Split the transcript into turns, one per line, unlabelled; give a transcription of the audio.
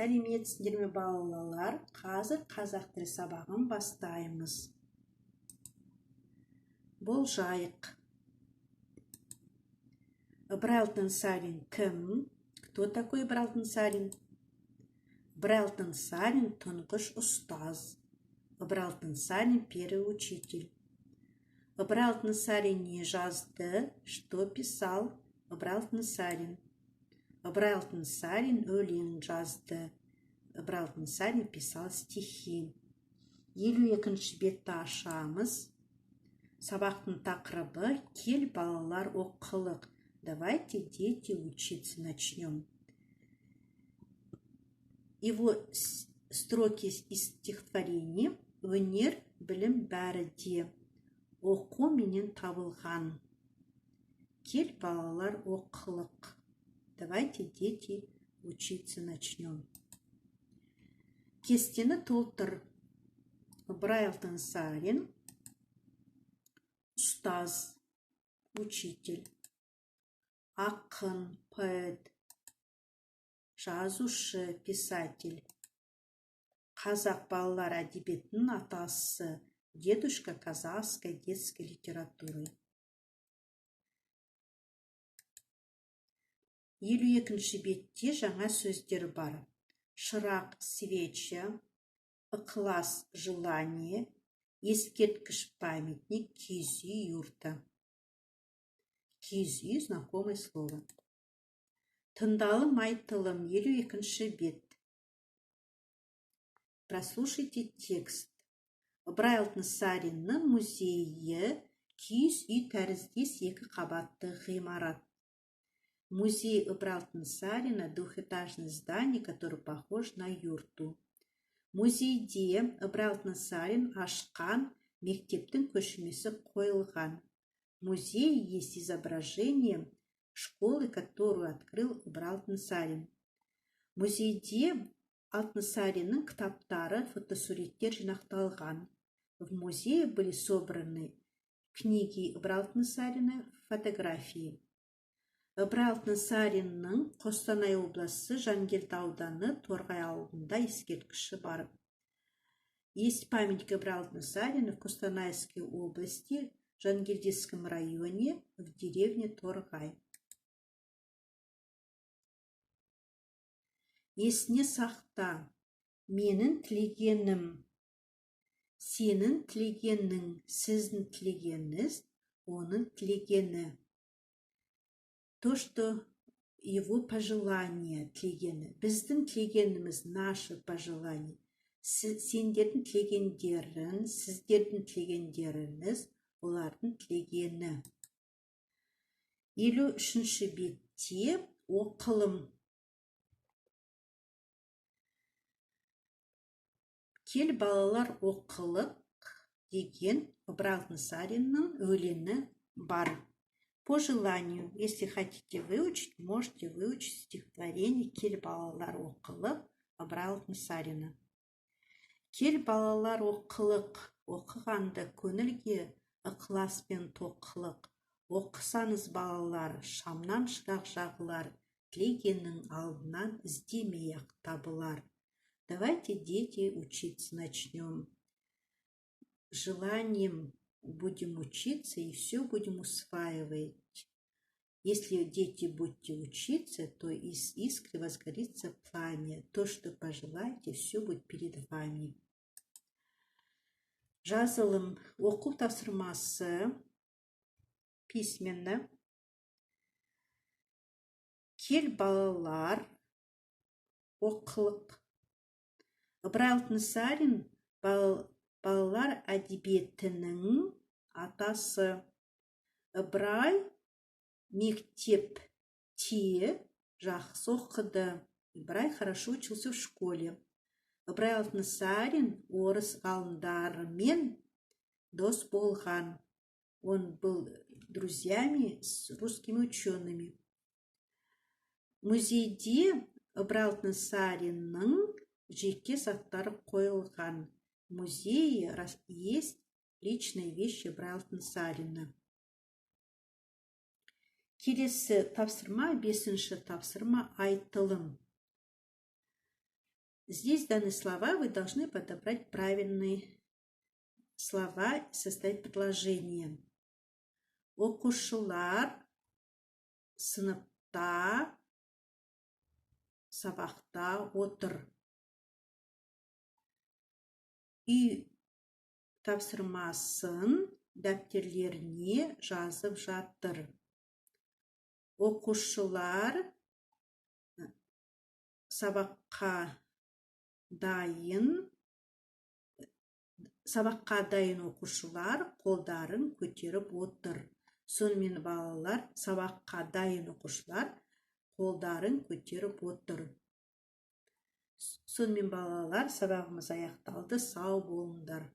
Сәлеметсіңдер ме, балалар? Қазір қазақ тілі сабағын бастаймыз. Болжайық. Ыбырай Алтынсарин кім? Кто такой Ыбырай Алтынсарин? Ыбырай Алтынсарин тұңғыш ұстаз. Ыбырай Алтынсарин первый учитель. Ыбырай Алтынсарин не жазды? Что писал Ыбырай Алтынсарин? Ыбырай Алтынсарин өлең жазды. Ыбырай Алтынсарин писал стихи. 52-ші бетті ашамыз. Сабақтың тақырыбы: «Кел, балалар, оқылық». Давайте, дети, учиться начнем. Его строки из стихотворения: «Өнер, білім бәрі де оқу менен табылған. Кел, балалар, оқылық». Давайте, дети, учиться начнем. Кестені толтыр. Ыбырай Алтынсарин ұстаз, учитель, ақын, поэт, жазушы, писатель, қазақ балалар әдебиетінің атасы, дедушка казахской детской литературы. 52-ші бетте жаңа сөздер бар: шырақ, свеча, ықылас, желание, ескерткіш, памятник, киіз үй, юрта. Киіз үй — знакомое слово. Тыңдалым, айтылым, 52-ші бет. Прослушайте текст. Ыбырай Алтынсариннің музейі киіз үй тәріздес екі қабатты ғимарат. Музей Ыбырая Алтынсарина — двухэтажное здание, которое похоже на юрту. Музейде Ыбырай Алтынсарин ашқан мектептің көшірмесі қойылған. В музее есть изображение школы, которую открыл Ыбырай Алтынсарин. Музейде Алтынсариннің кітаптары, фотосуреттер жинақталған. В музее были собраны книги Ыбырая Алтынсарина, фотографии. Ыбырай Алтынсариннің Қостанай облысы, Жангелді ауданы, Торғай ауылында ескерткіші бар. Есть памятник Ыбырая Алтынсарина в Костанайской области, Жангельдинском районе, в деревне Торғай. Есіне сақта. Менің тілегенім, сенің тілегенің, сіздің тілегеніңіз, оның тілегені. То, что его пожелание, тілегені. Біздің тілегеніміз, наше пожелание. Сендердің тілегендерің, сіздердің тілегендеріңіз, олардың тілегені. 53-ші бетте оқылым. «Кел, балалар, оқылық» деген Ыбырай Алтынсариннің өлеңі бар. По желанию, если хотите выучить, можете выучить стихотворение «Кел, балалар, оқылық» Ыбырай Алтынсарина. Кел, балалар, оқылық, оқығанды көңілге ықылас пен тоқылық. Оқысаңыз, балалар, шамнан шырақ жағылар, тілегеннің алдынан іздемей-ақ табылар. Давайте, дети, учиться начнем. Желанием будем учиться и все будем усваивать. Если, дети, будете учиться, то из искры возгорится пламя. То, что пожелаете, все будет перед вами. Жазылым, оқу тапсырмасы, письменно. «Кел, балалар, оқылық». Ыбырай Алтынсарин балалар әдебиетінің атасы. Ыбырай мектепте жақсы оқыды. Ыбырай хорошо учился в школе. Ыбырай Алтынсарин орыс ғалымдарымен дос болған. Он был друзьями с русскими учеными. Музейде Ыбырай Алтынсариннің жеке заттары қойылған. В музее есть личные вещи Ыбырая Алтынсарина. Келесі тапсырма, бесінші тапсырма, айтылым. Здесь даны слова, вы должны подобрать правильные слова и составить предложение. Оқушылар сыныпта сабақта отыр. Үй тапсырмасын дәптерлеріне жазып жатыр. Оқушылар сабаққа дайын оқушылар қолдарын көтеріп отыр. Сонымен, балалар, сабаққа дайын оқушылар қолдарын көтеріп отыр. Сонымен, балалар, сабағымыз аяқталды. Сау болыңдар.